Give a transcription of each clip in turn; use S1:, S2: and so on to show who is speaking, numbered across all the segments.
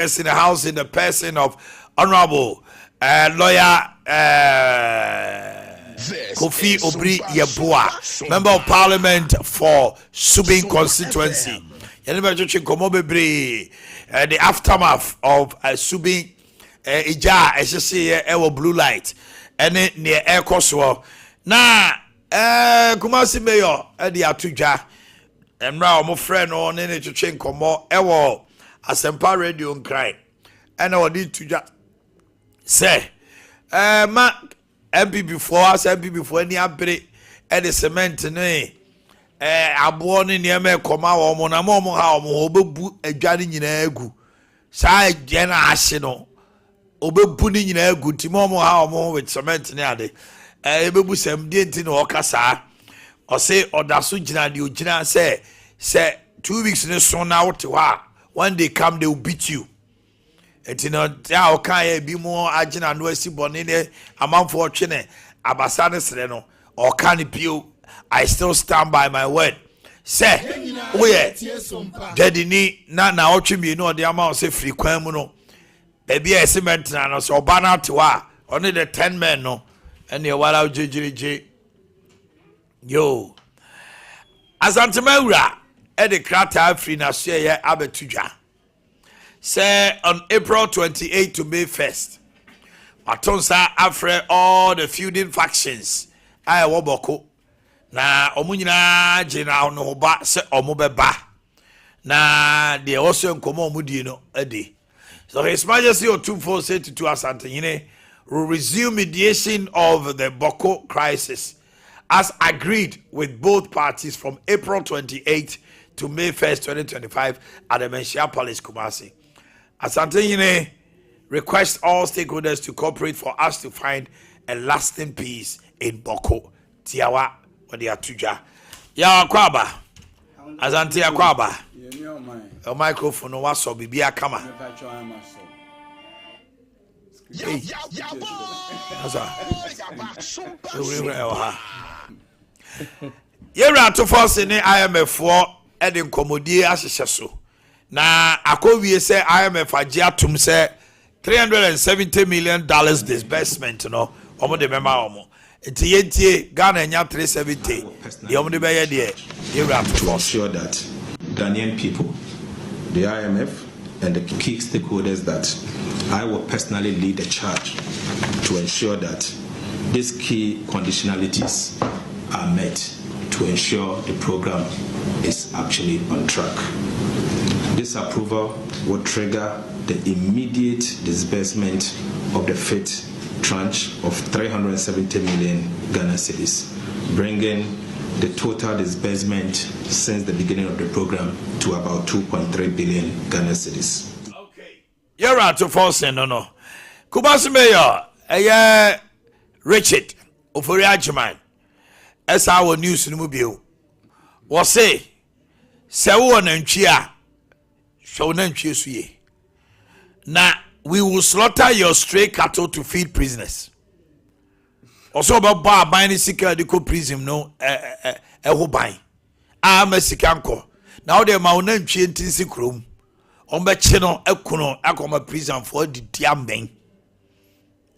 S1: In the house in the person of Honorable Lawyer Kofi Obiri Yeboah, Member of Parliament for Subin Constituency. Yɛne bɛtwetwe nkɔmmɔ bebree, the aftermath of Subin egya a ɛhyehyeeɛ ɛwɔ Blue Light ɛne neɛ ɛrekɔ soɔ. Na Kumasi Mayor ɛde ato dwa mmerɛ a wɔfrɛ no ne ne twetwe nkɔmmɔ ɛwɔ Asɛmpa Radio Nkran, ɛna wɔde to dwa sɛ ma NPP foɔ asɛ NPP foɔ ani abere ɛde cement ne aboɔ ne nneɛma ɛkɔma wɔn, na ma wɔn ha wɔn ho, wɔbɛbu adwa no nyinaa egu. Saa adwa no ahye no, wɔbɛbu ne nyinaa egu, nti ma wɔn ha wɔn ho with cement ne ade ɛbɛbu sɛm deɛ. Nti na ɔka saa, ɔse ɔda so gyina deɛ ogyina sɛ 2 weeks ne so na wote hɔ a, when they come, they will beat you. Nti no a ɔka yɛ bi mu agyina no asi bɔne ne amanfoɔ twe ne abasa ne serɛ no, ɔka ne bio, "I still stand by my word," sɛ woyɛ dwadini na ɔtwe 2 ɔde ama wo sɛ firi kwan mu no, baabi a ɛsɛ mɛntena no, sɛ ɔba no ate hɔ a, ɔne the 10 men no ɛne ɛwara gyegyeregye yo. Asantema Wura ɛde krataa firi n'asoɛyɛ abɛto dwa sɛ on April 28 to May 1st, wato nsa afrɛ all the feuding factions a ɛwɔ Bɔko, na wɔn nyinaa gye na ahoba sɛ wɔn bɛba na deɛ ɛwɔ so nkɔmɔ a wɔn die no adi. So His Majesty Otumfuo Osei Tutu Asantehene will resume mediation of the Bawku crisis as agreed with both parties from April 28 to May 1st, 2025 at the Manhyia Palace, Kumasi. Asantehene requests all stakeholders to cooperate for us to find a lasting peace in Bawku. Tiawa, wɔde ato dwa. Yaw akɔ Asante akɔ aba. Ɔ microphone no wasɔ biribi akama. Hey. Asa. Ewurawura ɛwɔ ha. Yɛwura Ato Forson ne IMF foɔ ɛde nkɔmmɔdie ahyehyɛ so na akɔwie sɛ IMF agye atom sɛ $370 million disbursement no, wɔn de bɛma wɔn. Nti yɛntie, Ghana nya 370 deɛ wɔn de bɛyɛ deɛ, yɛwura
S2: to
S1: Ato Forson.
S2: Ensure that Ghanaian people, the IMF, and the key stakeholders that I will personally lead the charge to ensure that these key conditionalities are met to ensure the program is actually on track. This approval will trigger the immediate disbursement of the fifth tranche of 370 million Ghana cedis, bringing the total disbursement since the beginning of the program to about 2.3 billion Ghana cedis.
S1: Yɛwura Ato Forson no, Kumasi Mayor ɛyɛ Richard Ofori Agyeman ɛsaa wɔ news no mu bio. Wɔse sɛ wowɔ nantwie a, hwɛ wo nantwie so yie na we will slaughter your stray cattle to feed prisoners. Ɔsɛ ɔbɛbɔ aban no sika de kɔ prison no ɛho ban a ama sika nkɔ na wode ma wo nantwie nti nsi kurom, ɔmbɛkye no aku no akɔma prisonfoɔ didi amɛn.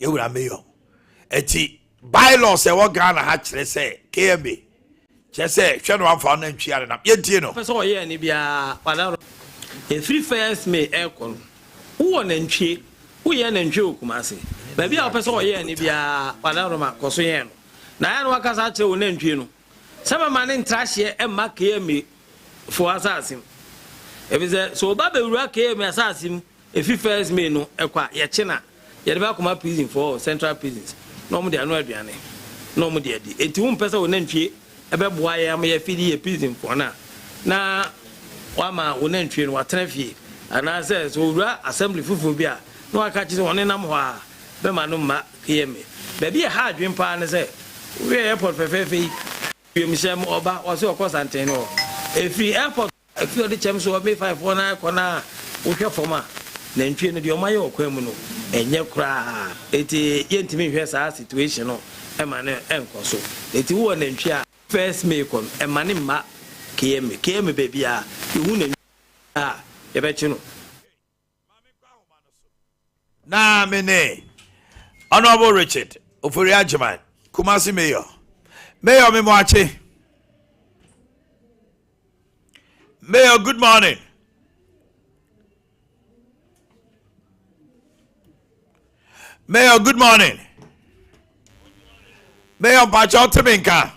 S1: Yɛwura mayor ɛti bylaws ɛwɔ Ghana ha kyerɛ sɛ KMA kyerɛ sɛ hwɛ no wamfa wo nantwie adenam. Yɛntie no.
S3: Pɛ sɛ ɔyɛɛ ne biara wadaro ɛfiri 1st May ɛkɔ no, wowɔ nantwie, woyɛ nantwie wɔ Kumase, baabi a wopɛ sɛ ɔyɛɛ ne biara wadaro ma kɔ so yɛn no, na ayɛ no wakasa akyerɛ wo nantwie no sɛ mama ne ntrahyeɛ ɛmma KMA foɔ asase mu, ɛfiri sɛ sɛ ɔba bɛwura KMA asase mu ɛfi 1st May no ɛkɔ a, yɛkye na yɛde bɛakɔma prison foɔ, central prisons, na ɔmo de ano aduane na ɔmo de adi. Enti wompɛ sɛ wo nantwie ɛbɛboa yɛ ama yɛfidi yɛ prison foɔ no a, na wama wo nantwie no watena fie, anaasɛ sɛ owura assembly foforɔ bi a na waka kyerɛ sɛ ɔne nam hɔ a bɛma no mma KMA. Baabi a ɛha adwen paa ne sɛ wohwɛ airport fɛfɛɛfɛ yi, wiemhyɛn mu ɔba, ɔsɛ ɔkɔ Santen no hɔ, ɛfiri airport ɛfiri ɔde kyɛm so ɔme five hɔ na ɛkɔ na wohwɛ fam a, nantwie no deɛ ɔma yɛ ɔkwan mu no ɛnyɛ koraa. Eti yɛntumi nhwɛ saa situation no ɛma no ɛnkɔ so. Eti wowɔ nantwie a, 1st May kɔ no, ɛma ne mma KMA. KMA baabi a yɛhu nantwie a, yɛbɛkye no.
S1: Na me ne Honorable Richard Ofori Agyeman, Kumasi Mayor. Mayor, me moakye. Mayor, good morning. Mayor, good morning. Mayor, mpakyɛ ɔte me nka.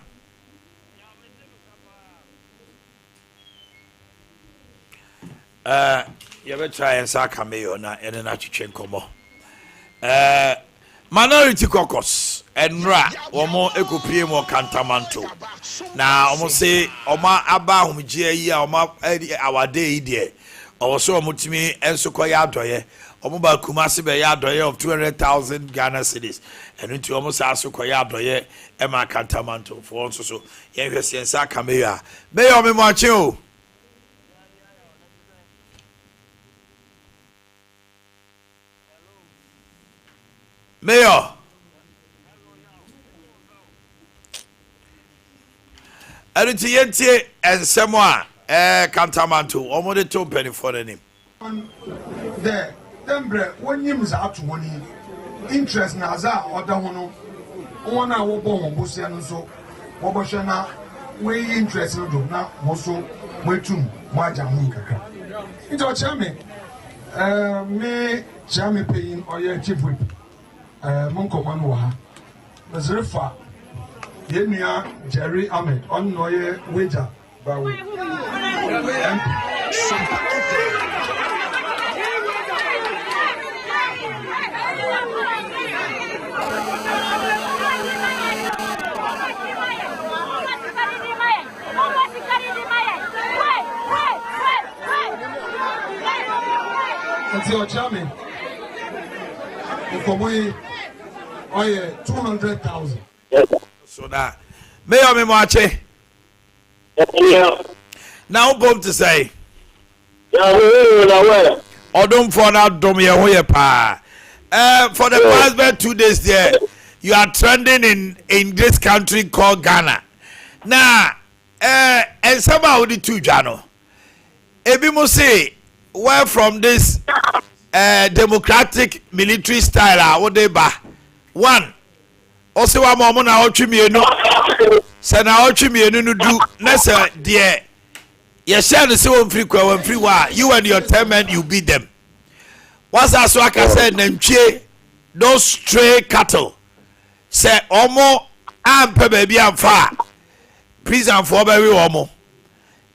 S1: Eh, yɛbɛtra yɛn nsa aka mayor na yɛne no atwetwe nkɔmmɔ. Eh, minority caucus ɛnora wɔn ekopie mu Kantamanto na wɔn se wɔn aba ahomegyeɛ yi a wɔn awade yi deɛ ɔwɔ so wɔn tumi nso kɔyɛ adɔyɛ. Wɔn ba Kumasi bɛyɛ adɔyɛ of 200,000 Ghana cedis. Ɛno nti wɔn saa so kɔyɛ adɔyɛ ɛma Kantamantofoɔ nso so. Yɛnhwɛ sɛ yɛn nsa aka mayor a. Mayor, memoakye o. Mayor. Ɛno nti yɛntie nsɛm a ɛɛ Kantamanto wɔn de to mpanimfoɔ no anim.
S4: Dɛ dɛ mbrɛ wonyim dza ato hɔn yi, interest na adze a ɔda ho no, hɔn a wɔbɔ hɔn bosea no so wɔbɔhwɛ na woeyi interest no do na hɔn so woetum wɔagye ahom kakra. Ntsi ɔkyerɛ me, me kyerɛ me panyin ɔyɛ chief whip, mo nkɔmbɔ no wɔ ha. Medze refa hɛn nua Jerry Ahmed, ɔno na ɔyɛ w'egya. Bawo MP. Nti ɔkyerɛ me nkɔmɔ yi ɔyɛ 200,000.
S1: So na meyɔ me moakye. Na wo bom te sɛn? Ɔdomfoɔ no adom yɛn ho yɛ paa. For the past bɛ 2 days there, you are trending in this country called Ghana. Na nsɛm a wode to dwa no, ebi mo se where from this democratic military style a wode ba. One, ɔse wama ɔmo na ɔtwe mmienu sɛ na ɔtwe mmienu no du na sɛ deɛ yɛhyɛ no sɛ wɔmfiri kura wɔmfiri hɔ a, you and your 10 men, you beat them. Wasa so aka sɛ nantwie, those stray cattle, sɛ ɔmo ampɛ baabi amfa a, prisonfoɔ bɛwe ɔmo.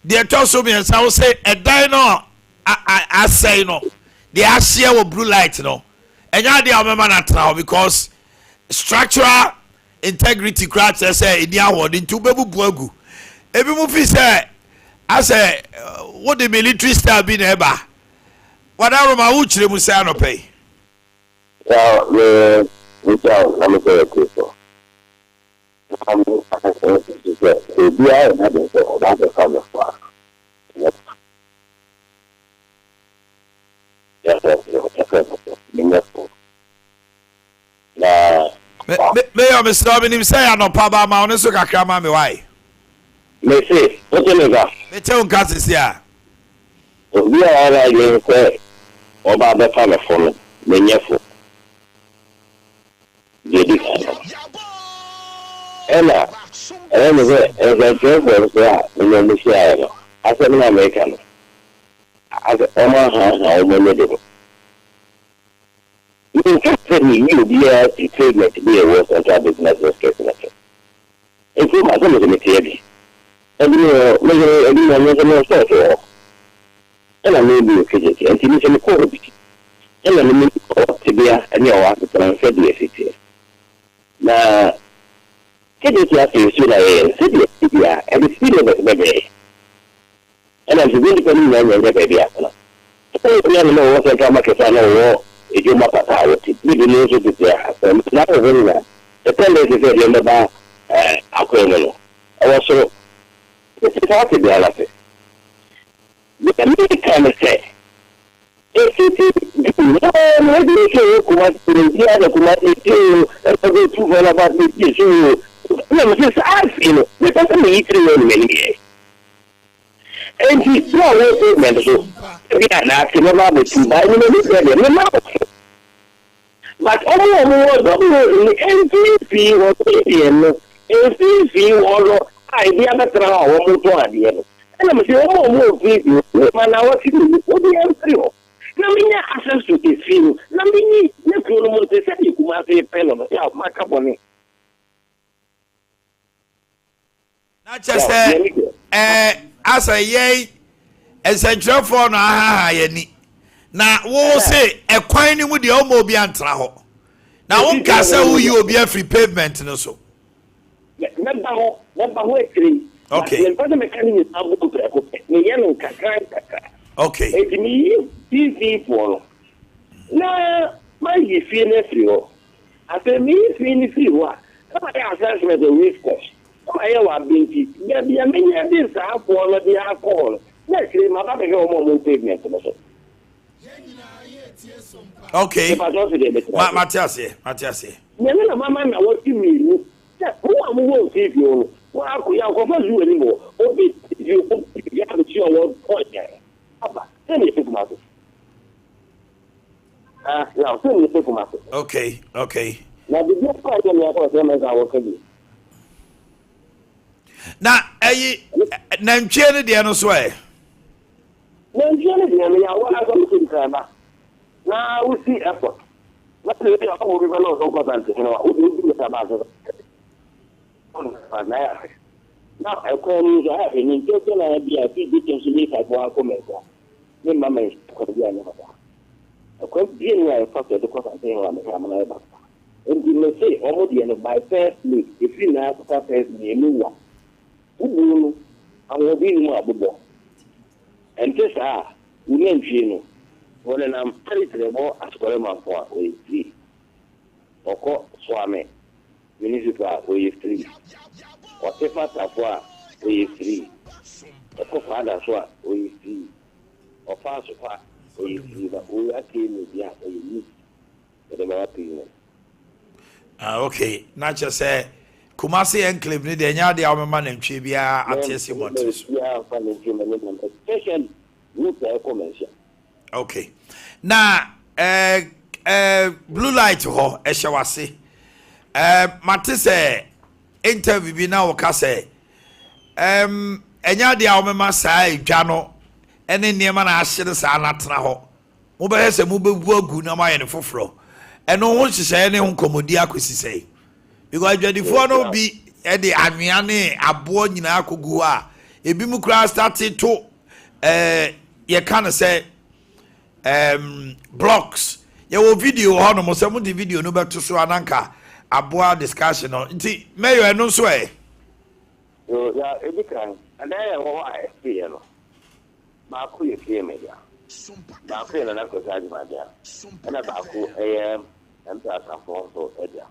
S1: Deɛ ɛtɔ so mmiɛnsa, wo sɛ ɛdan no asɛe no deɛ ahyeɛ wɔ blue light no, ɛnyɛ adeɛ a wɔbɛma no atena hɔ because structural integrity koraa kyerɛ sɛ ɛni ahoɔden, nti wobɛbubu agu. Ebi mu fi sɛ asɛ wode military style bi na ɛba wadaroma wokyerɛ mu sɛ anɔpɛ yi.
S5: Well, me mekyia na mesɛ yɛ kristo na me akasɛ sɛ obiara yɛ n'adwene sɛ ɔba abɛfa me fo a, yɛfrɛ no so menyɛ fo na
S1: Meyɔ, mesrɛ, menim sɛ yɛ anɔpa ba ma wo ne so kakra ma me wae.
S5: Mese wote me nka?
S1: Mete wo nka sesi a.
S5: Obi a ɔyɛ n'adwene sɛ ɔba abɛfa me fo no, menyɛ fo. Deɛ di kan no, ɛna ɛyɛ me sɛ nsɛntwerɛfoɔ nso a mene ɔmo hyiaeɛ no, asɛm no a meka no asɛ ɔmo ahaahaa ɔmo ani dodo. Menka sɛ meyi obiara fi pavement bi a ɛwɔ Central Business District no so. Nti ma sɛ mede meteɛ bi ɛde me wɔ meyere ɛde me ɔno nso me stores wɔ hɔ ɛna mebu kejetia, nti me sɛ mekɔ hɔ bi ɛna me ɔwɔ tebea ne ɔwɔ asetena sɛdeɛ ɛsi teɛ na kejetia afei nsuo na yɛyɛ no sɛdeɛ ɛsi biara ɛde speed limit bɛbrɛ ɛna nso bi nipa no nyinaa nyanya baabi atena. Ɛna obi a na ɔwɔ Central Market a na ɔwɔ edwuma papa a wɔte bibi no nso tete asɛm na ahɔhɔ nyinaa the tendency sɛ deɛ mbɛba akwan mu no ɛwɔ soro. Tete saa tebea no ase deɛ meka ne sɛ ɛfiti du naa no ɛde nso wɔ Kumase no obiara na Kumase etie o, ɛna ɔbɛ tu fɔ na ba etie so o, ɛna mese saa afei no mepɛ sɛ meyi tiri wɔ ne m'anim yɛ. Enti bere a wɔwɔ pavement so Ebi a daakye mɛba abɛtu ba ɛnum ani sɛ deɛ mema wo so. But ɔmo a ɔmo wɔ double road no mfimfini hɔ median no mfimfini hɔ no a ebi abɛtena hɔ a wɔn tɔn adeɛ no ɛna mese wɔn a ɔmo wɔ mfimfini hɔ mema nawɔtwe mmienu obiara mfiri hɔ na menya access to efie no na menyi ne kuro no mu nte sɛdeɛ Kumasi pɛ no no yaw maka bɔne.
S1: Na kyɛ sɛ ɛɛ asɛ yɛn nsɛnkyerɛfoɔ no ahaha yɛn ani na wo se ɛkwan no mu deɛ ɔma obi antra hɔ na wonka sɛ woyi obi afiri pavement no so.
S5: Mɛba hɔ, mɛba hɔ akyire yi.
S1: Okay.
S5: Mempɛ sɛ meka ne nyinaa bom prɛko pɛ. Meyɛ no nkakra nkakra.
S1: Okay.
S5: Enti meyi mfimfinifoɔ no na mayi fie no afiri hɔ. Afei meyi fie no firi hɔ a, na mayɛ assessment of risk cost. Na mayɛ wɔ abe nti, baabi a menya de saa foɔ no de akɔ hɔ no, na akyire yi maba abɛhwɛ wɔn a wɔwɔ pavement no so.
S1: Okay.
S5: Mepa kyɛw sɛ deɛ bɛtena
S1: Ma
S5: ase.
S1: mate aseɛ, mate aseɛ.
S5: Nyame na mama nnawɔtwe mmienu sɛ mo a mowɔ mfimfini hɔ no, moakɔ, yɛankɔfa zoo anim hɔ, obi de obi de abɛkyi a wɔtɔn yɛn aba sɛdeɛ ɛte Kumasi. Ah, yaw, sɛ mete Kumasi.
S1: Okay, okay.
S5: Na biribi akɔ ayɛ me akɔ sɛ mɛka wɔka bi.
S1: Na ɛyi nantwie no deɛ no so ɛ.
S5: Nantwie no deɛ no yaw wɔn asɔ mete nkran ba na wosi airport na sɛ ebi akɔ obi bɛ na ɔsɔ kɔ sante hene wa wode wodi mɛta ba ase na yɛ ahwɛ na ɛkwan mu nso ayɛ ahwɛ ne nkyɛnkyɛn na bi a fi bi kyɛn so ne fa akɔ mɛnsa. Me mma ma yɛhyɛ kwan bi a ɛnyɛ papa. Ɛkwan bia nni a yɛfa so yɛde kɔ asase hɔ a mehwɛ amena yɛ basaa. Nti me se wɔn deɛ no by first May ɛfiri naa kɔfa first May ɛmu wa. Wo buo no ahoɔden nni mu a bobɔ. Ɛnte saa a wo nantwie no wɔnenam Paris bɔ Asukɔre Mampɔn a ɔyɛ free. Ɔkɔ Soame Municipal a ɔyɛ free. Ɔte fa Tafo a ɔyɛ free. Ɔkɔ Kwada so a ɔyɛ free. Ɔfa Asokwa a ɔyɛ free. Na ɔyɛ Akee mu deɛ a ɔyɛ neat. Yɛde ma wapii no.
S1: Ah, okay. Na kyerɛ sɛ Kumasi enclave no deɛ ɛnyɛ adeɛ a wɔbɛma nantwie biara ate asi mmɔntene so.
S5: Biara mfa nantwie ma ne nam especially route a ɛkɔ Manhyia.
S1: Okay. Na eh, eh, blue light hɔ ɛhyɛ wase. Eh, mate sɛ interview bi na wɔka sɛ um, ɛnyɛ adeɛ a wɔmɛma saa edwa no ɛne nneɛma na ahye no saa na atena hɔ. Mobɛhwɛ sɛ mobɛbu agu na moayɛ no foforɔ. Ɛno ho nhyehyɛeɛ ne ho nkɔmmɔdi akɔsi sɛn? Because adwadifoɔ no bi de anwea ne aboɔ nyinaa kɔgu hɔ a, ebinom koraa starte to ɛɛ yɛka no sɛ ɛɛm blocks. Yɛwɔ video wɔ hɔnom sɛ mode video no bɛto so ananka aboa discussion no. Nti mɛyɔ ɛno nso ɛ.
S5: Yo, ya edi kan, ɛdan a ɛwɔ hɔ a ɛfeeɛ no, Baako yɛ KMA dea, baako yɛ Nana Kwesi Agyemang dea, ɛna baako yɛ MP Asamoah nso dea.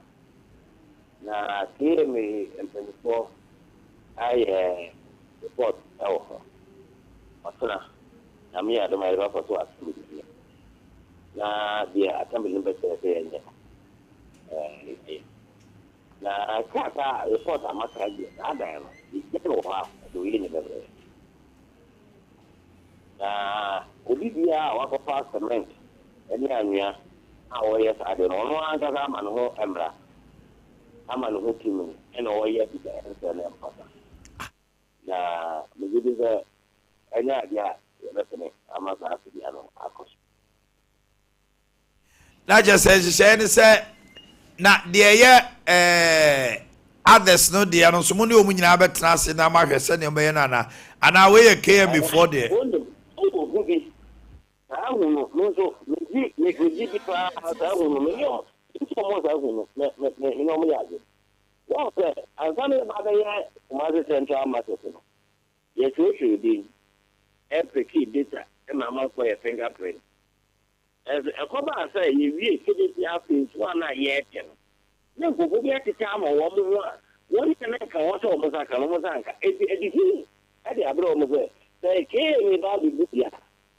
S5: Na KMA mpanimfoɔ ayɛ report wɔ ho. Ɔkyena, Nyame yɛ adom a yɛbɛkɔ so assembly no. Na deɛ assembly no bɛkyerɛ sɛ yɛnyɛ no, yɛbɛyɛ. Na krataa report a maka deɛ, saa dan no, yɛgya no wɔ hɔ a, ɛde wei na ɛbɛbrɛ yɛn. Na obi biara a wakɔfa cement ne anwea a ɔreyɛ saa adeɛ no, ɔno ankasa ama ne ho mmara, ama ne ho tumi na ɔreyɛ deɛ ɛnsɛ na ɛmfata. Na megye di sɛ ɛnyɛ adeɛ a yɛbɛpene ama saa tebea no akɔ so.
S1: Na kyerɛ sɛ nhyehyɛeɛ ne sɛ na deɛ ɛyɛ ɛɛ others no deɛ no nso mo ne wɔn nyinaa bɛtena ase na moahwɛ sɛdeɛ mobɛyɛ no anaa anaa wei yɛ KMB foɔ deɛ.
S5: Wonim, wowɔ hu bi. Saa hu no, me nso, megye, me, megye di paa, saa hu no, me ne wɔn, nti wɔn wɔ saa hu no, me, me, me, me ne wɔn yɛ adwene. Wɔn sɛ, ansa na yɛba abɛyɛ Kumasi Central Market no, yɛtwerɛtwerɛ din, ɛpekee data ma amanfoɔ yɛ fingerprint. Nanso ɛkɔbaa sɛ yewiee Kedesia afei nso a na yɛrepɛ no, na nkurɔfo bi akeka ama wɔn ho a wɔn a na anka ɛwɔ sɛ wɔn nsa ka no, wɔn nsa anka. Enti ɛde hu de abrɛ wɔn sɛ, sɛ KMA ba abebu dua a,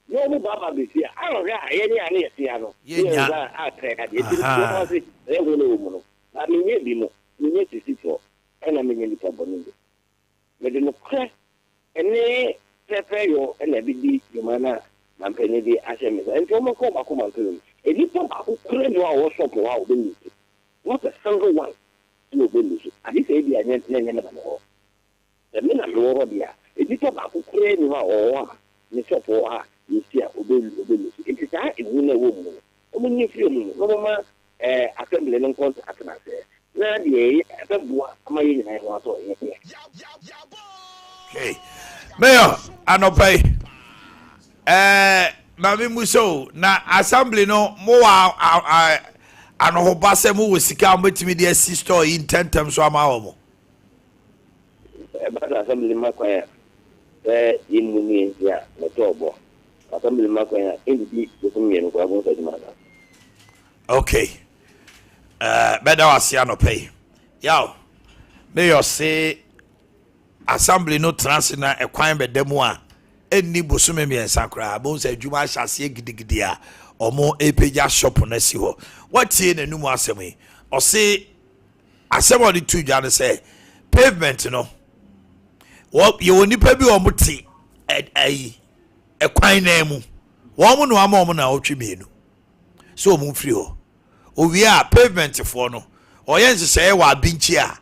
S5: na wɔn ba ba befi a, anhwɛ a yɛn a na yɛte ha no, na yɛn nsa anka yɛn ade. Enti wɔn ase na yɛn ho na ɛwɔ mu no. Na menyɛ bi mo, menyɛ sisifoɔ, ɛna menyɛ nnipa bɔne bi. Mede nokorɛ ne pɛrepɛreyɔ na ɛbɛdi dwuma no a. Mampanin de ahyɛ me nsa. Nti wɔn nka wɔn akoma nto yam. Nnipa baako koraa nni hɔ a ɔwɔ shop hɔ a ɔbɛ lose. Not a single one na ɔbɛ lose. Agye sɛ ebia ɛnyɛ na ɛnyɛ me na mewɔ hɔ. Sɛ me na mewɔ hɔ deɛ a, nnipa baako koraa nni hɔ a ɔwɔ hɔ a ne shop wɔ hɔ a yɛsi a ɔbɛ ɔbɛ lose. Nti saa ehu no a ɛwɔ mu no, wɔn nyi mfiri wɔn mu na wɔn ma assembly no nkɔ atenaseɛ na deɛ ɛyɛ ɛbɛboa ama yɛn nyinaa yɛn ho atɔ yɛn deɛ.
S1: Okay. Mayor, anɔpa yi, maame mu sɛ o, na assembly no mo wɔ anohoba sɛ mo wɔ sika a mobɛtumi de asi store yi ntɛntɛm so ama wɔ mo?
S5: Ɛba sɛ assembly ma kwan a, sɛ yɛnnu ne yɛnsi a, mɛtɔ ɔbɔ. Assembly ma kwan a, ɛndidi bosom 2 koraa bɛhu sɛ adwuma asa.
S1: Okay. Bɛda wo ase anɔpa yi. Yaw, Mayor se assembly no tena ase na ɛkwan bɛda mu a, ɛnni bosome 3 koraa. Bɛhu sɛ adwuma ahyɛ aseɛ gidigidi a ɔmo ɛpagya shop no asi hɔ. Watie n'anum asɛm yi. Ɔse asɛm a ɔde to dwa no sɛ pavement no, yɛwɔ nnipa bi a ɔmo te ayi ɛkwan nan mu. Wɔn mo na ama ɔmo na ɔtwe 2 sɛ ɔmo mfiri hɔ. Owie a pavement foɔ no ɔyɛ nhyehyɛeɛ wɔ abinkyi a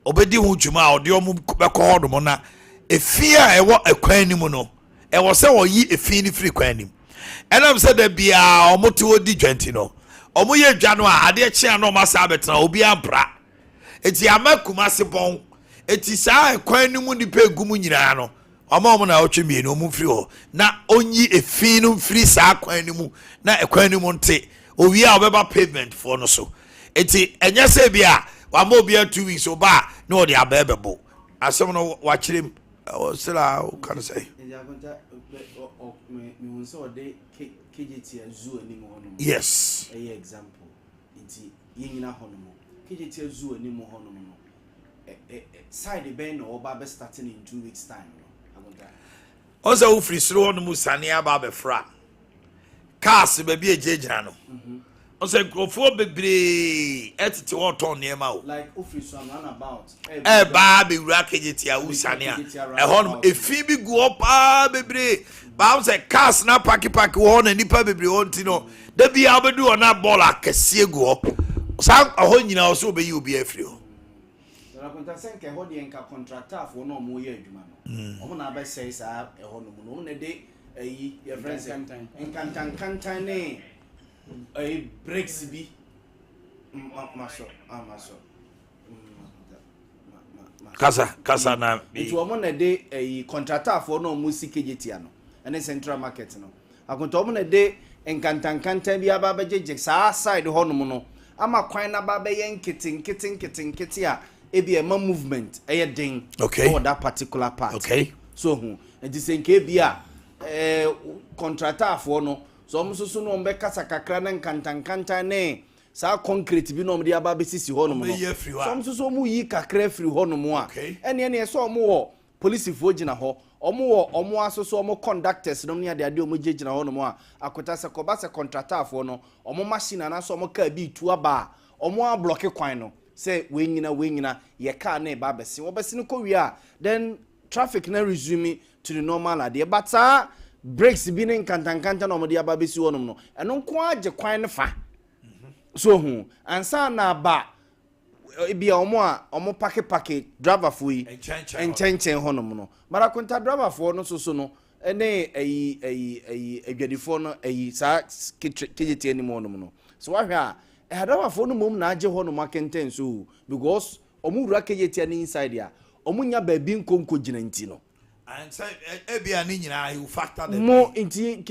S1: ɔbɛdi ho dwuma a ɔde ɔmo bɛkɔ hɔ nom, na efi a ɛwɔ ɛkwan no mu no ɛwɔ sɛ ɔyi efi no firi kwan no mu. Ɛnam sɛ da biara ɔmo te hɔ di dwa nti no, ɔmo yɛ dwa no a adeɛ kye a na ɔmo asa abɛtena, obiara mpra. Eti ama Kumase bɔn. Eti saa ɛkwan no mu nipa egu mu nyinaa no, ɔmo a ɔmo na ɔtwe 2 ɔmo mfiri hɔ na ɔnyi efi no mfiri saa kwan no mu na ɛkwan no mu nte. Owie a ɔbɛba pavement foɔ no so. Eti ɛnyɛ sɛ bi a wama obiara 2 weeks ɔba a na ɔde abɛɛ bɛbo. Asɛm no wakyerɛ mu. Ɔsra ɔka no sɛ. Yes.
S6: Example. Nti yɛnyina hɔ nom. KJT zoo anim hɔ nom no. Side bɛn na ɔba bɛ starting in 2 weeks time no. Akonta.
S1: Ɔsɛ wofiri soro hɔ nom sane aba abɛfra. Cars baabi a egyinagyina no. Ɔsɛ nkurɔfoɔ bebree ɛtete hɔ tɔn nneɛma o.
S6: Like ofiri so roundabout.
S1: Ɛbaa bɛwura KJT a wosane a ɛhɔ nom efi bi gu hɔ paa bebree. Baawo sɛ cars na paki paki wɔ hɔ na nipa bebree hɔ nti no da bi a wobɛdu hɔ na bɔɔl akɛseɛ gu hɔ. Saa ɛhɔ nyinaa ɔsɛ wobɛyi obi afiri hɔ.
S6: Akonta sɛ nka ɛhɔ deɛ nka contractorfoɔ na ɔmo yɛ adwuma no. Ɔmo na abɛsɛe saa ɛhɔ nom no. Ɔmo na de ɛyi yɛfrɛ sɛ nkantankantan ne ɛyi bricks bi ma so ama so.
S1: Kasa kasa na.
S6: Nti wɔn na de ɛyi contractorfoɔ na wɔn si Kejetia no ɛne Central Market no. Akonta wɔn na de nkantankantan bi aba abɛgyegye saa side hɔnom no ama kwan na aba abɛyɛ nkete nkete nkete nkete a ebi ɛma movement ɛyɛ den.
S1: Okay.
S6: Ɛwɔ that particular part.
S1: Okay.
S6: So ho nti sɛ nka ebi a contractorfoɔ no so wɔn nso so no wɔn bɛkasa kakra ne nkantankantan ne saa concrete bi na wɔn de aba abɛsisi hɔnom no. So wɔn nso so wɔn yi kakra afiri hɔnom a ɛne ɛne ɛsɛ wɔn wɔ polisifoɔ gyina hɔ, wɔn wɔ wɔn asoso wɔn conductors nom ne adeade wɔn gyinagyina hɔnom a akota sɛ kɔba sɛ contractorfoɔ no wɔn machine anaasɛ wɔn car bi tu aba a wɔn ablɔke kwan no sɛ wei nyina wei nyina yɛ car na ɛba abɛsen wɔbɛsen kɔ wie a then traffic na resume to the normal adeɛ. But saa brakes bi ne nkantankanta na wɔn de aba abɛsi hɔnom no ɛno nko ara gye kwan no fa. So hu ansa na aba ebi a wɔn a wɔn pake pake driverfoɔ yi nkyɛnkyɛn hɔnom no marakonta driverfoɔ no soso no ɛne ɛyi ɛyi ɛyi adwadifoɔ no ɛyi saa KJT anim hɔnom no so wahwɛ a ɛha driverfoɔ no mom na agye hɔnom akɛntɛn so because wɔn wura KJT anim inside a wɔn nya baabi nkonko gyina nti no.
S1: Ebi a ne nyinaa you factor them.
S6: Mo nti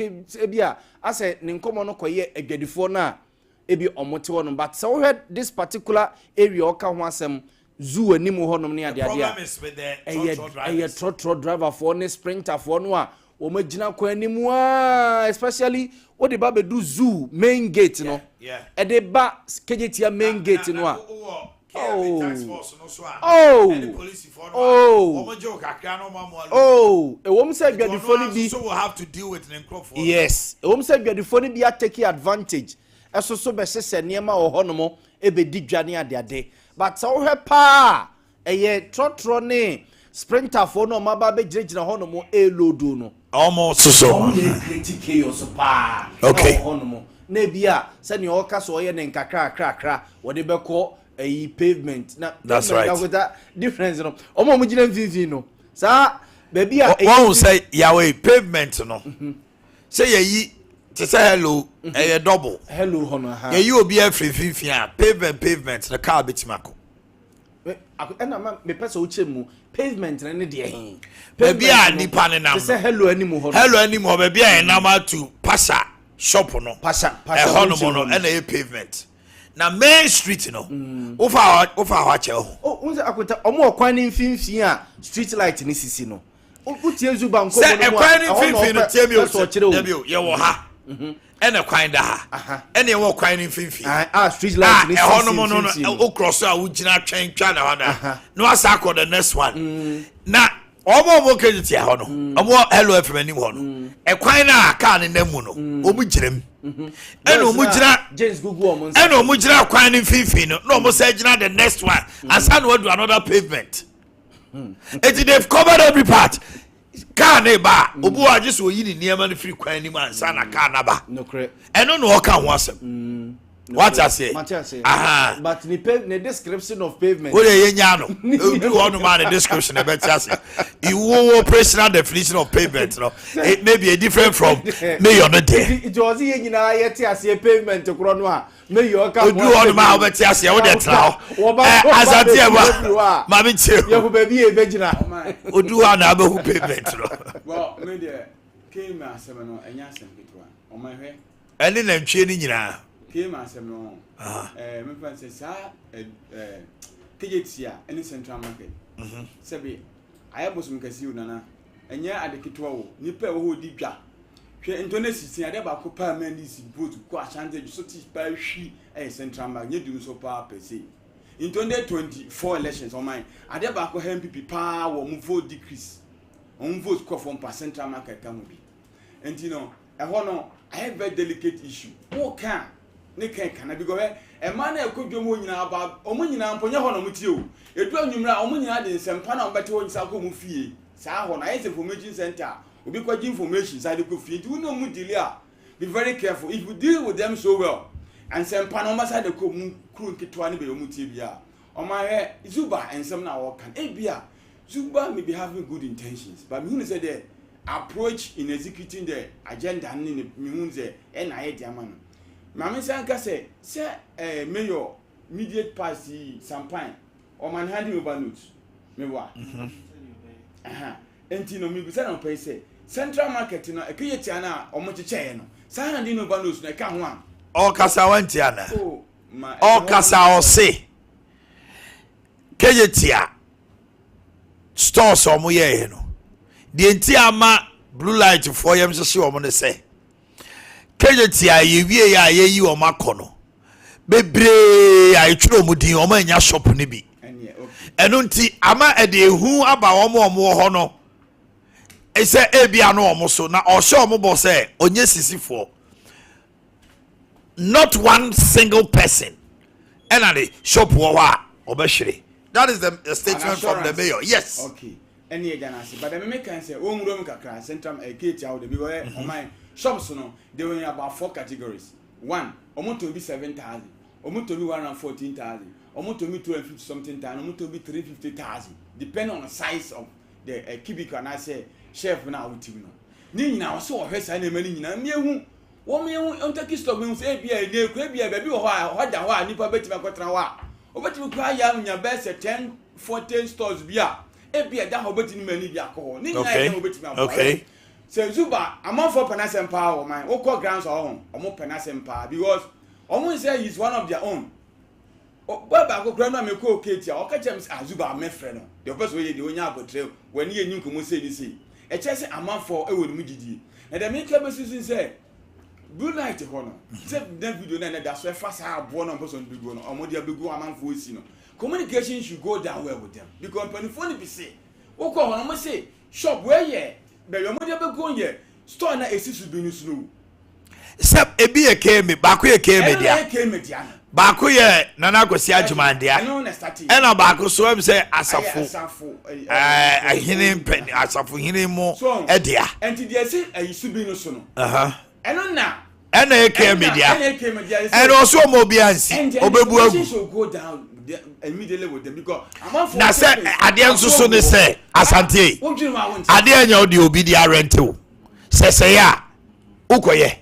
S6: ebi a asɛ ne nkɔmɔ no kɔyɛ adwadifoɔ no a ebi ɔmo te hɔnom but sɛ wohwɛ this particular area ɔka ho asɛm zoo anim hɔnom ne adeade a ɛyɛ trɔtrɔ driverfoɔ ne sprinterfoɔ no a wɔn agyina kwan anim aa especially wode ba bɛdu zoo main gate no ɛde ba Kejetia main gate no a. Oh, oh, oh, ɛwɔm sɛ adwadifoɔ no bi yes ɛwɔm sɛ adwadifoɔ no bi atake advantage ɛso so bɛhyehyɛ nneɛma wɔ hɔnom ɛbɛdi dwa ne adeade but sɛ wohwɛ paa ɛyɛ trɔtrɔ ne Sprinterfoɔ no a wɔn aba abɛgyinagyina hɔnom ɛrelodo no.
S1: Wɔn soso.
S6: Wɔn yɛ create chaos paa ɛwɔ hɔnom. Na ebi a sɛnea ɔka sɛ ɔyɛ ne nkakrakrakra wɔde bɛkɔ ɛyi pavement na
S1: That's
S6: pavement
S1: right.
S6: akota difference no wɔn a wɔn gyina mfimfini no saa baabi a
S1: Wɔn sɛ yawe pavement no sɛ yɛyi te sɛ hello ɛyɛ double.
S6: Hello hɔ no ha.
S1: Yɛyi obi afiri mfimfini a pavement no car betumi akɔ.
S6: Ɛna ma mepɛ sɛ wokyerɛ mu pavement no ne deɛ he.
S1: Baabi a nipa ne nam
S6: te sɛ hello anim hɔ no.
S1: Hello anim hɔ baabi a yɛnam atu pasha shop no.
S6: Pasha pasha
S1: ɛhɔ nom no ɛna ɛyɛ pavement na main street no. Wofa wofa hɔ akyɛ ho.
S6: O n sɛ akonta ɔmo wɔ kwan ne mfimfini a street light ne sisi no. Wotie Zuba nkɔmmɔ
S1: no
S6: mu a,
S1: sɛ ɛkwan ne mfimfini no tie mi o sɛ dabi o yɛwɔ ha ɛna kwan da ha ɛna ɛwɔ kwan ne mfimfini
S6: a street light ne sisi
S1: ɛhɔ nom no no o cross a wogyina twɛn twa na hɔ na na wasa akɔ the next one na wɔn a wɔn kejì tia hɔ no wɔn wɔ Hello FM anim hɔ no ɛkwan na kaa ne nam mu no wɔn gyina mu ɛna wɔn gyina ɛna wɔn gyina kwan ne mfimfini no na wɔn sɛ gyina the next one ansa na wɔadu another pavement. Eti they've covered every part. Car ne ba a, obi wɔ agye sɛ oyi ne nneɛma no firi kwan anim ansa na car no aba. Ɛno na ɔka ho asɛm. Wate aseɛ?
S6: Mate aseɛ.
S1: Aha.
S6: But ne pave ne description of pavement.
S1: Wo de yɛ nya no. Obi wɔ no ma ne description ɛbɛte ase. Iwo operational definition of pavement no. It may be a different from mayor no deɛ.
S6: Nti ɔse yɛ nyinaa yɛte aseɛ pavement korɔ no a
S1: odu hɔ nom a wobɛte aseɛ wode tena hɔ ɛ asante ɛma maame tie
S6: yɛhu baabi yɛ bɛgyina
S1: odu hɔ a na abɛhu pavement no.
S7: Well, me deɛ kame asɛm no ɛnyɛ asɛm ketewa ɔma hwɛ.
S1: Ɛne nantwie no nyinaa.
S7: Kame asɛm no ɛɛ mefa sɛ saa ɛɛ kejetia ɛne central market sɛbi ayɛ bosom kɛse o nana ɛnyɛ ade ketewa o nipa ɛwɔ hɔ di dwa. Hwɛ ntɔ na sisi adeɛ baako paa ma ndc vote kɔ Ashanti so te paa hwi ɛyɛ central bank nyɛ dum so paa per se. In 2024 elections ɔman adeɛ baako ha NPP paa wɔ ɔmo vote decrease ɔmo vote kɔ fam paa central market ka ho bi. Nti no ɛhɔ no ayɛ very delicate issue. Wo ka a ne ka ɛka na because hwɛ ɛmaa na ɛkɔ dwom hɔ nyinaa ba ɔmo nyinaa mpo nyɛ hɔ na ɔmo tie o. Edu anwummerɛ a ɔmo nyinaa de nsɛmpa na ɔmo bɛte hɔ nyinaa kɔ ɔmo fie. Saa hɔ no ayɛ sɛ information center a obi kɔgye information san de kɔ fie nti wo ne ɔmo deal a be very careful if you deal with them so well nsɛmpa no ɔmo san de kɔ ɔmo kuro nketewa ne baabi ɔmo tie bia ɔmo ahwɛ Zuba nsɛm na ɔka no ebia Zuba may be having good intentions but mehu ne sɛ the approach in executing the agenda ne ne mehu sɛ ɛna ayɛ de ama no maame nsa nka sɛ sɛ ɛɛ mayor immediate past yi sampan ɔma ne handing over note meboa mm-hmm. Enti no mebisa no anɔpa yi sɛ, Central Market no ɛkɛyɛ tia no a wɔn kyekyɛeɛ no, saa handing over notes no ɛka ho a?
S1: Ɔkasa wantie ana?
S7: Oh, ma ɛka ho
S1: Ɔkasa ɔse kɛyɛ tia stores a wɔn yɛɛyɛ no, deɛ nti ama blue light foɔ yɛm hyehye wɔn no sɛ kɛyɛ tia yɛwie yɛ a yɛyi wɔn akɔ no bebree a yɛtwerɛ wɔn din wɔn anya shop no bi. Ɛno nti ama ɛde ehu aba wɔn a wɔwɔ hɔ no sɛ ebi ano wɔn so na ɔhyɛ wɔn bɔ sɛ ɔnyɛ sisifoɔ. Not one single person ɛna de shop wɔ hɔ a ɔbɛhwere. That is the statement from the mayor. Yes.
S7: Okay. Ɛne ɛgya no ase. But ɛmɛ meka sɛ wɔn nwura mu kakra central gate awo de bi wɔyɛ ɔman shops no they were in about four categories. One, wɔn tɔn bi 7,000, wɔn tɔn bi 114,000. Ɔmo tɔ bi 250 something thousand, ɔmo tɔ bi 350,000 depending on the size of the cubicle anaasɛ shelf no a wote mu no. Ne nyinaa ɔsɛ ɔhwɛ saa nneɛma no nyinaa mmea hu wɔn yɛn hu ntaki stock mi hu sɛ ebi a ɛnɛ ekura ebi a baabi wɔ hɔ a ɛhɔ da hɔ a nipa bɛtumi akɔtena hɔ a obetumi kura ayɛ anya bɛyɛ sɛ 10 14 stores bi a ebi a ɛda hɔ obetumi ma ani bi akɔ hɔ ne nyinaa yɛ sɛ obetumi aboa. Sɛ Zuba amanfoɔ pɛ n'asɛm paa wɔ man wokɔ grounds ɔho ɔmo pɛ n'asɛm paa because ɔmo nsɛ he is one of their own. Boy baako koraa no a mekɔɔ Kate a ɔka kyerɛɛ me sɛ ah Zuba mɛfrɛ no deɛ ɔpɛ sɛ ɔyɛ deɛ ɔnya abotrɛ w'ani yɛ nyi nkɔmmɔ sei ne sei. Ɛkyerɛ sɛ amanfoɔ wɔ ne mu gyidie. Na deɛ meka bɛsi so ne sɛ blue light hɔ no sɛ na video no a na ɛda so ɛfa saa aboɔ no a ɔmpɛ sɛ ɔde bɛgu hɔ no ɔmo de abɛgu hɔ amanfoɔ si no communication should go down well with them because mpanimfoɔ no bi se wokɔ hɔ no ɔmo se shop wei yɛ baabi ɔmo de abɛgu hɔ yɛ store na ɛsi so bi no so no
S1: Sɛ ebi yɛ KMA, baako yɛ KMA dea.
S7: Ɛno na ɛyɛ KMA dea no.
S1: Baako yɛ Nana Akwasi Agyeman dea, ɛna baako so ɛm sɛ asafo ɛhene mpɛn asafo hene mu ɛdea.
S7: Ɛnti deɛ ɛsi ɛyi subi no so no. Ɛno na.
S1: Ɛna eke mi dea. Ɛna ɔso ɔmo obi ansi ɔbɛbu agu. Na sɛ adeɛ nso so ne sɛ asante adeɛ nyɛ ɔde obi de arɛnte o sɛ sɛ yɛ a wokɔyɛ.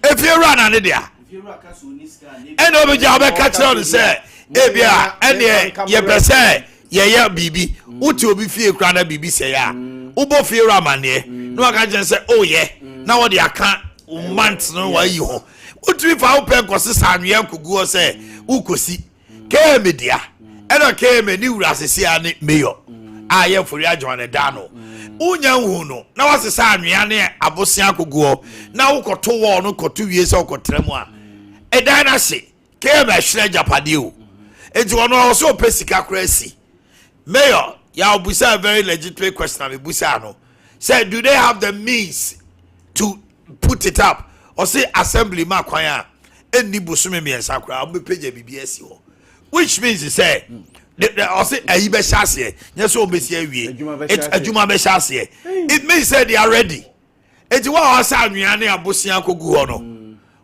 S1: Efiewura na ne dea. Ɛna obegya wobɛka kyerɛ no sɛ ebia ɛneɛ yɛpɛ sɛ yɛyɛ biribi. Wote obi fie koraa na biribi sɛe a, wobɔ fiewura amanneɛ na waka kyerɛ sɛ oyɛ na wɔde aka months no wayi ho. Wotumi fa wopɛ nkɔsesa anwea nkogu hɔ sɛ wokɔsi. KMA dea ɛna KMA ne wura sese a ne mayor a yɛ mfori adwuma no da no wonya nhu no na wasesa anwea ne abosea akogu hɔ na wokɔto wɔɔ no kɔto wie sɛ wokɔtra mu a ɛdan no ahye. KMA ɛhyerɛ agyapadeɛ o, nti ɔno ɔwɔ sɛ ɔpɛ sika koraa si mayor. Yà ɔbusa a very legitimate question a mebusa no sɛ, do they have the means to put it up? Ɔse assembly ma kwan a, ɛnni bosome 3 koraa wɔbɛpagya biribi asi hɔ, which means sɛ ɔse ayi bɛhyɛ aseɛ, nyɛ sɛ wɔbɛsi awie, adwuma bɛhyɛ aseɛ. It means sɛ they are ready. Eti wɔn a wɔasa anwea ne abosea akɔgu hɔ no,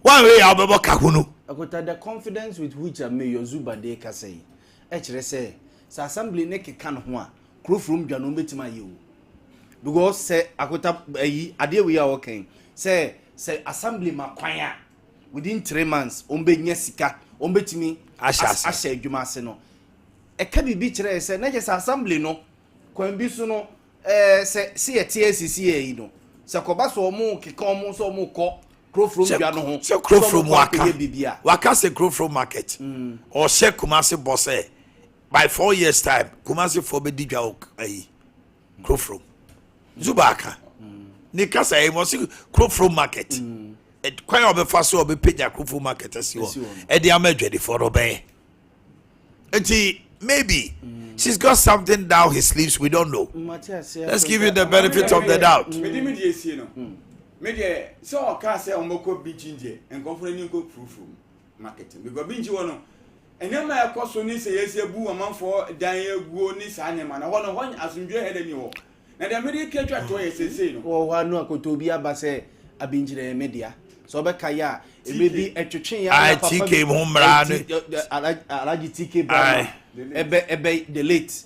S1: wɔn a wɔyɛ a wɔbɛbɔ kahunu.
S6: Akota, the confidence with which a Mayor Zuba de kasa yi ɛkyerɛ sɛ assembly ne keka ne ho a, kurofurom dwa no wɔbɛtumi ayɛ o, because sɛ Akota ayi adeɛ wei a wɔkɛn sɛ assembly ma kwan a, within 3 months wɔn bɛnya sika, wɔn bɛtumi
S1: ahyɛ ase.
S6: Ahyɛ adwuma ase no, ɛka biribi kyerɛ sɛ na kyerɛ sɛ assembly no kwan bi so no sɛ yɛte asisi yɛ yi no, sɛ kɔba so ɔmo keka ɔmo sɛ ɔmo kɔ kurofurom dwa no ho
S1: sɛ kurofurom
S6: sɛ ɔmo kɔ
S1: waka
S6: akɔyɛ biribi a
S1: waka sɛ kurofurom market ɔhyɛ Kumase bɔ sɛ by 4 years time Kumase foɔ bɛdi dwa wɔ ayi kurofurom. Zuba aka ne kasa yi mo ɔsi kurofurom market kwan a ɔbɛfa so a ɔbɛpagya kurofurom market asi
S6: asi
S1: hɔ
S6: hɔ no.
S1: Ɛde ama adwadifoɔ no ɔbɛyɛ, nti maybe she's got something down his sleeves we don't know.
S6: Mate aseɛ.
S1: Let's give him the benefit of the doubt.
S7: Mede me deɛ esie no, me deɛ sɛ ɔka sɛ ɔmbɛkɔ Binkyin deɛ, nkɔfo no ani nkɔ furufurum market no, because Binkyin hɔ no, nneɛma a ɛkɔ so ne sɛ yɛsi abu ɔmanfoɔ dan aguo ne saa nneɛma no hɔ no, hɔ asomdwe hɛ dɛ ni hɔ. Na deɛ mede ka twa toɔ yɛ seesei no
S6: wɔ hɔ ano akoto obi aba sɛ Abenkyerɛ yɛ me dea, sɛ ɔbɛka yɛ a ɛmɛ bi ɛtwetwe yɛ
S1: Aye,
S6: ana papa
S1: TK
S6: bi
S1: ho mmara ne-
S6: Alhaji TK Brahma ɛbɛ the late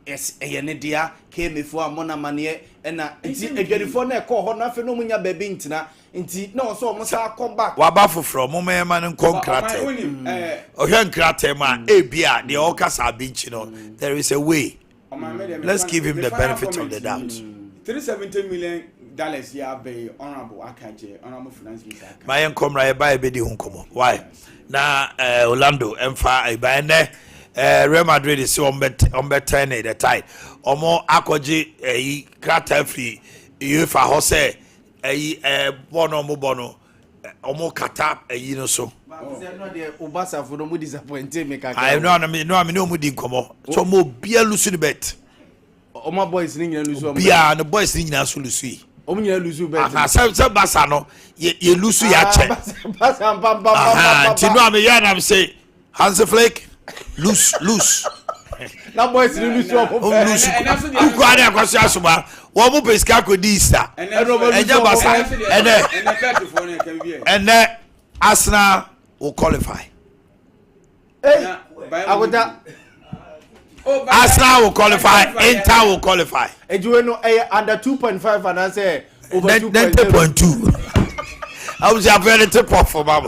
S6: ɛyɛ ne dea. KMA a mo na amaneɛ ɛna nti adwadifoɔ no ɛkɔɔ hɔ no, afei na ɔmo nya baabi ntena, nti na ɔsɛ ɔmo sa akɔ back.
S1: Waba foforɔ, mo mɛma no nkɔ nkratɛ.
S7: Wonim
S1: Ɔhwɛ nkratɛ mu a, ebi a deɛ ɔka sa Abinkyi no, there is a way. Let's give him the benefit of the doubt.
S7: $370 million yɛ abɛyi honourable aka kyɛ honourable finance minister aka.
S1: Ma yɛn nkɔmra yɛba yɛbɛdi ho nkɔmmɔ why na Orlando ɛmfa ɛba ɛnɛ Real Madrid sɛ ɔmbɛtɛn ne the tide. Ɔmo akɔgye ɛyi krataa firi UEFA hɔ sɛ ɛyi bɔɔl no ɔmo bɔ no ɔmo kata ɛyi no so.
S6: Obasafo no mo disappoint me kakra.
S1: Ayi no a no a me ne ɔmo di nkɔmmɔ so ɔmo obia lose ne bet.
S6: Ɔmo boys ne nyinaa lose ɔmo.
S1: Obia ne boys ne nyinaa so lose yi.
S6: Ɔmo nyinaa lose bet.
S1: Aha, sɛ Basa no yɛ lose yɛ akyɛ.
S6: Basa mpa mpa
S1: Aha,
S6: mpa.
S1: Nti no a meyɛ anam sɛ Hansi Flick lose lose.
S6: Na boys ne lose ɔmo
S1: ɔmo
S6: bɛ.
S1: lose kukua ne akɔso asoma wɔn mo pɛ sika kɔ di Easter. Ɛnyɛ Basa ɛnɛ.
S7: Ɛnɛ bɛɛtifoɔ no ɛka bi yɛ.
S1: Ɛnɛ Arsenal will qualify.
S6: Hey, Akota.
S1: Arsenal will qualify, Inter will qualify.
S6: Ejiwe no ɛyɛ under 2.5 anaasɛ over 2.0?
S1: 90.2 abusuafo yɛde tip off ma mo.